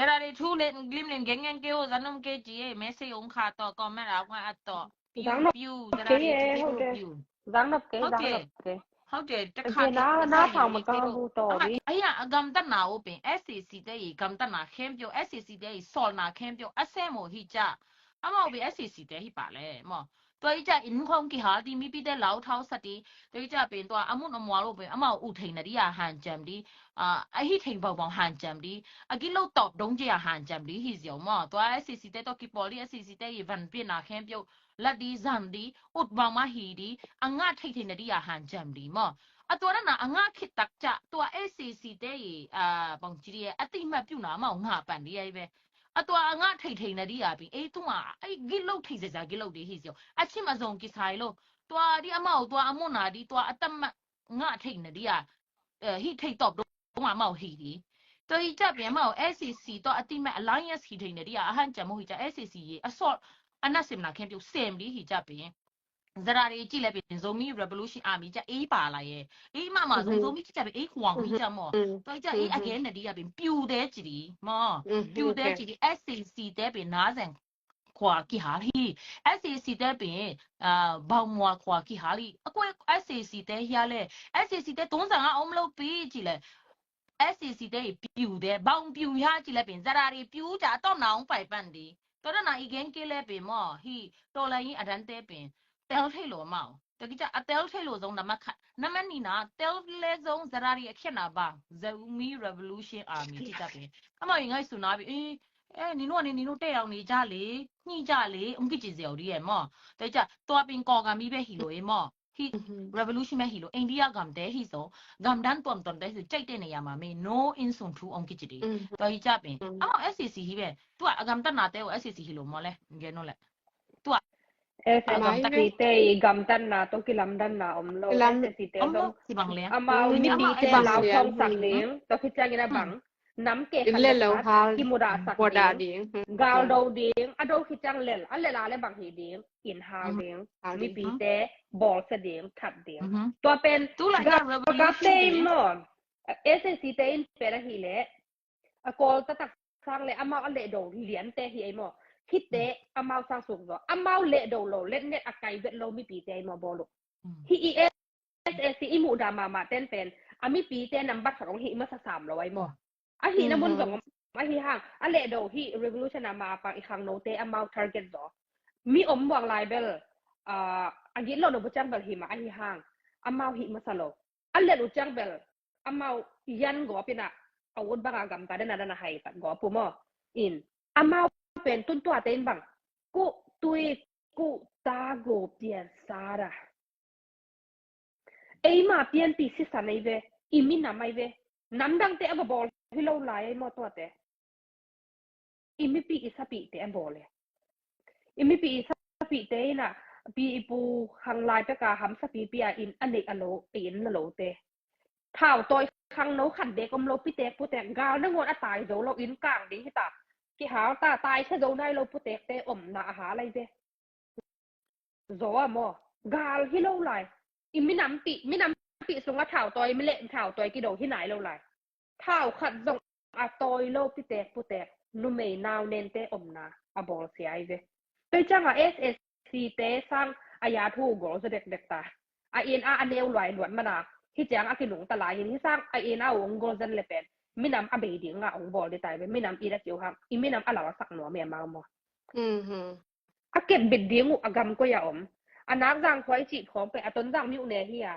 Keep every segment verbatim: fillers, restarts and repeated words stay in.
Zara de thu le lim lim geng geng keu zan om ke ji e, message ong kha to, comment a ong a to. Piu, piu, zara de thu piu. Zang nop ke, zang nop ke. Hau de, ta kha na na thang ma kang bu to. Ai ya, a gamtatna u pen S A C te i gamtatna khempeuh, S A C te i sawlna khempeuh a sem uh hi ca. Amau pen S A C te hi pah le maw. Tua i ca inn khong kihal di, mipite lau thau sat di. Tua i ca pen tua a mun a mual uh pen amau uh theihna di a hanciam di. A, a hih theih baubau hanciam di. A gilo tawp dong ci a hanciam di hi ziau maw. Tua S A C te tawh kipawl di, S A C te i vanpiakna khempeuh la di, zan di, ut bang mah hi di. A ngah theihtheihna di a hanciam di maw. A tua na a ngah khit tak ca tua S A C te i, a, bang ci di e, a ti ma piu na amau ngah pan di ai ve. A tua a ngah theihtheihna di a pi ei tung a, ai gilo thei zaza gilo di hi ziau. A chim a zong kisai lo. Tua di amau, tua a mona di, tua a tam ngah theihna di a, eh, hih theih tawp dong amau hi di. Tua hi ca pi amau S A C tawh a ti ma alliance hi theihna di a, a hanciam uh hi ca S A C hi a sawt a na semna khempeuh sem di hi ca pi. Zara de ci le pen Zomi Revolution Army ca ei pa lai e. Ei mama zong Zomi ci ca pen ei khuang hi ca maw. Tua hi ca ei a genna di a pen piu de ci di maw. Piu de ci di S A C te pen na zeng khua kihal hi. S A C te pen, ah, baumua khua kihal hi. A kua S A C te hia le. S A C te tungzang a om lo pi ci le. S A C te i piu de, bang piu hia ci le pen, Zara de piu ca a tawm na ong pai pan di. Tua dan a i gen ke le pen maw, hi, to la i a dan te pen. Tel thei lo amau. Tua ki ca a tel thei lo zong na ma khat. Na ma ni na, tel le zong Zara de a khian a bang. Zomi Revolution Army ci ca pen. Amau i ngai su na pen, eh, eh, ni nu ni, ni nu te ang ni ca le, ni ca le, ong ki ci ziau di e maw. Tua i ca, tua pen kawk a mi be hi lo e maw. Hi revolution me hi lo, India gam te hi so, gam dan tuam tuam te hi so, cai te ne ya ma me, no in sung thu ong ki ci di. Tua hi ca pen. Amau S A C hi be. Tua a gamtatna te o S A C hi lo maw le. Gen no le. Tua a gamtatna te i gamtatna to kilamdanna om lo. S A C te om lo, zong ki bang le. Amau mi di te lau thong sak ding. To ki ciang ina bang. Nam ke khan le lo hal ki muda sak ding. Gal do ding. A do ki ciang lel. A lel a le bang hi ding. In hal ding, mipite bawlsia ding, that ding. Tua pen tu lai ka revolution te maw, S A C te in pen ahi le, a kawl taktak sang le amau a lehdo lian te hi ei maw. Hite amau sang suk zaw, amau lehdo lo, letnet a kai vet lo mipite ei maw bawl uh. Hi i S A C i muhdah mahmah ten pen a mipite nambat khat hong hih masa sam lo ai maw. A hihna mun zong om ahi hang, a lehdo hih revolution a ma pang i khangnote amau target zaw. Mi om buang lai bel, ah, a gitloh lo bu ciang bel hi mah ahi hang, amau hih masa lo. A let uh ciang bel amau yan gawp inah a ut banga gamta dena dana hai tak gawp uh maw. In amau pen tuntuate in bang kuh tui kuh ta gup pian sara. Eima pianpih sisan ei ve, i minam ei ve. Namdangte a va bawl hi lo lai ei maw tuate. I mipih i sapihte a bawl e. I mipih i sapihte inah pi i pu khang lai peka hamsa pipi a inn a neih a lo, a inn a lote. Thau tawi khangno khat dek om lo, pitek putek gal nangawn a tai zo lo, inn kang ding hita. Kihal ta, tai khe zo nai lo putekte omna a hal ei ve. Zaw a maw, gal hi lo lai. I minampih, minampih sungah thau tawi, mi leh thau tawi kido hi nai lo lai. Thau khat zong a tawi lo pitek putek numei nau nente omna a bawlsia ei ve. Tua ciangah S A C te sang a ya thu gol zaw dekdek ta. A inn a a neu luai luat mana hi ciang a kinungta lai hin hi sang a inn a ong gol zan le pen minam a bei dingah ong bawl di tai ve, minam i da ciu hang i minam a lau a sak nuam e amau maw. A kep bit ding uh a gam koi a om. A nak zang khuai cih khawng pen a Tonzang miuh ne hi a,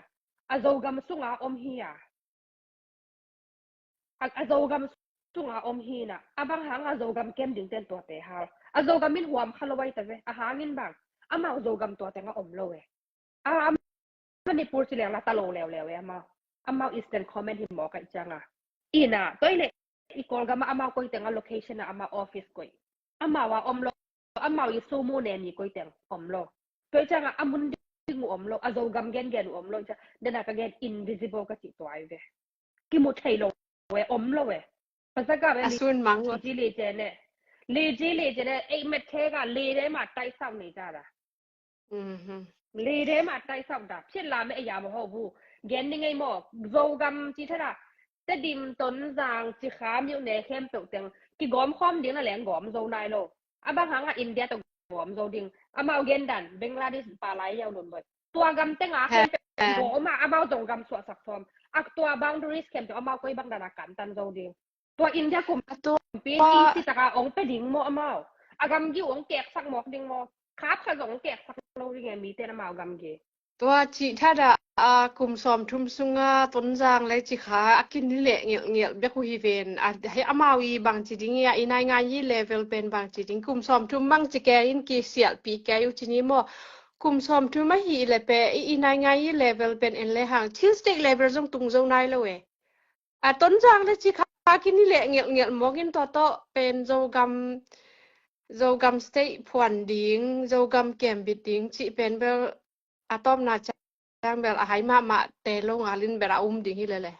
a Zogam sunga om hi a. A, a Zogam sunga om hi na, a bang hang a Zogam kem ding ten tuate hal. A Zogam in huam kha lo ai ta ve, a hangin bang amau Zogam tuate nga om lo e. A, a Manipur ci leng la ta lo leuleu e amau. Amau Eastern Command hi mawk aih cianga. Ina, toile i Kawlgama amau koi tenga location a amau office koi. Amau a om lo, amau i sumu ne mi koi teng om lo. Toi cianga a mun ding uh om lo, a Zogam gengen uh om lo, ciang dena ka gen invisible ka cih tua ai ve. Kimu thei lo e, om lo e. Pasaka ve a sun mang lo. Li ji li ce ne. Li ji li ce ne, ei met khega li de ma tai sau nei ta da. Lei de ma tai sau da, phiat la me a ya ma ho bu. Gen ni ngei maw, Zogam ci tha da. Tedim, Tonzang, Cikha miuh ne khempeuh teng kigawm khawm ding na leng gawm zo nai lo. A bang hang a India tawh gawm zo ding. Amau gen dan Bangladesh pa lai yau lun boi. Tua gam teng a khempeuh gawm a amau zong gam suahsak sawm. A tua boundaries khempeuh amau koi bang dan a kantan zo ding. Tua India kumpi easy taka ong pe ding maw amau. A gamgi ong keksak mawk ding maw. Khap khat zong ong keksak lo ding e mite na amau gamgi. Tua cih thadah a kum sawmthum sunga Tonzang le Cikha a kini leh ngelhngelh bek uh hi ven. A hei amau i bangci ding i a i naingan i level pen bangci ding kum sawmthum bangci kei in kisialhpih kei uh ci ni maw. Kum sawmthum ahi le pe i i naingan i level pen en le hang Chin State level zong tung zo nai lo e. A Tonzang le Cikha kini leh ngelhngelh mawk in tua tawh pen Zogam Zogam State phuan ding Zogam kembit ding cih pen bel a tawpna ciang bel a hai mahmah te lo ngalin bel a um ding hi lele.